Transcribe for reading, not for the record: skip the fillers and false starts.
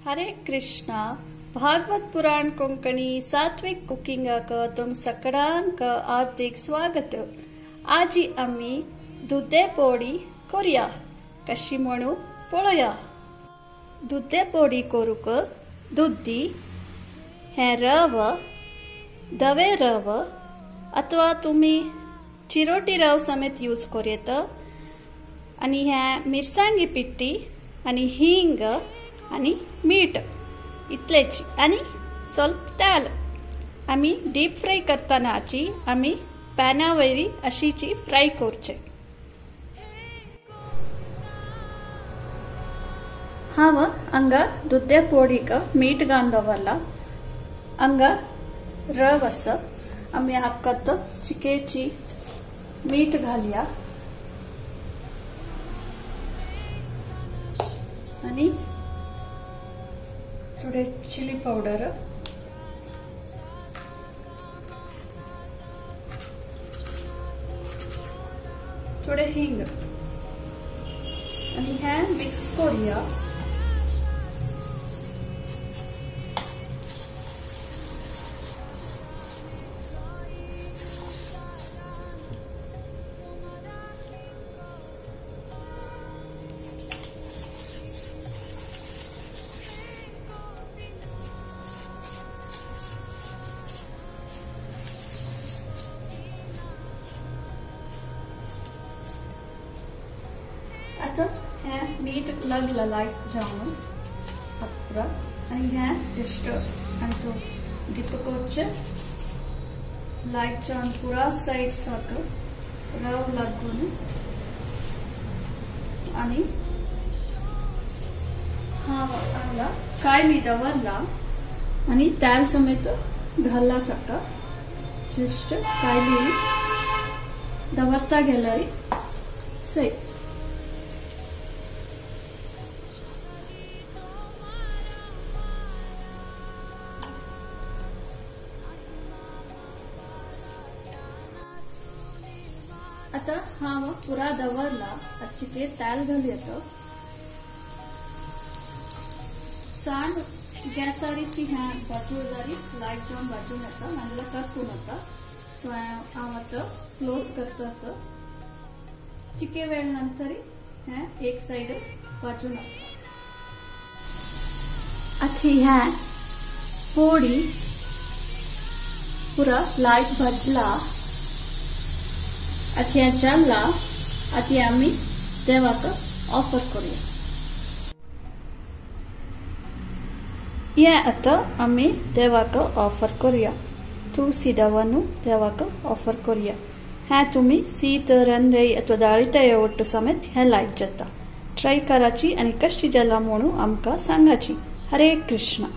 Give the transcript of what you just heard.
हरे कृष्णा। भागवत पुराण कोंकणी सात्विक कुकिंगाक तुम सगळ्यांक हार्दिक स्वागत। आज आमी दुधे पोडी करूया, कशी म्हणू पळोवया। दुधे पोडी करूक दुधी हें रव, धवे रव अथवा तुमी चिरोटी रव समेत यूज करूं येता। आनी हें मिरसांगी पिट्टी आनी हिंग आनी मीठ इतलेच आनी ಸ್ವಲ್ಪ तेल। आमी डीप फ्राय करतानाची आमी पॅना वयरी अशीची फ्राय करचे। हांव हांगा दुधे पोडीक मीठ घालून दवरला। हांगा रव आसा, आमी हाका चिकेची मीठ घालया आनी थोडे चिली पावडर, थोडे हिंग आनी हें मिक्स करूया। आतां हें मीठ लागला लायक जावन पुरा आनी हें जस्ट आनी तो डिप करचें लायक जावन पुरा सायड सारको रव लागून आनी हांव हांगा कायली दवरला आनी तेल समेत घालला ताका। जस्ट कायली दवरता गेल्यार सय। आता हांव पुरा दवरला चिके तेल घाल येता। साण गॅसारीची हें बाजू जारी लायट जावन बाजून येता, नाजाल्यार करपून वता। सो हांव आतां क्लोज करता असो चिके वेळ नंतर हें एक सायड बाजून आसता। आतां हें पोडी पुरा लायट भाजला, आतां हें जाल्ला। आतां आमी देवाक ऑफर करूया। हें आतां आमी देवाक ऑफर करूया, तुळसी दवरून देवाक ऑफर करूया। हें तुमी शीत रंदय अथवा दाळीताय ಒಟ್ಟು समेत हें लायक जाता। ट्राय कराची आनी कशी जाला म्हणून आमकां सांगाची। हरे कृष्णा।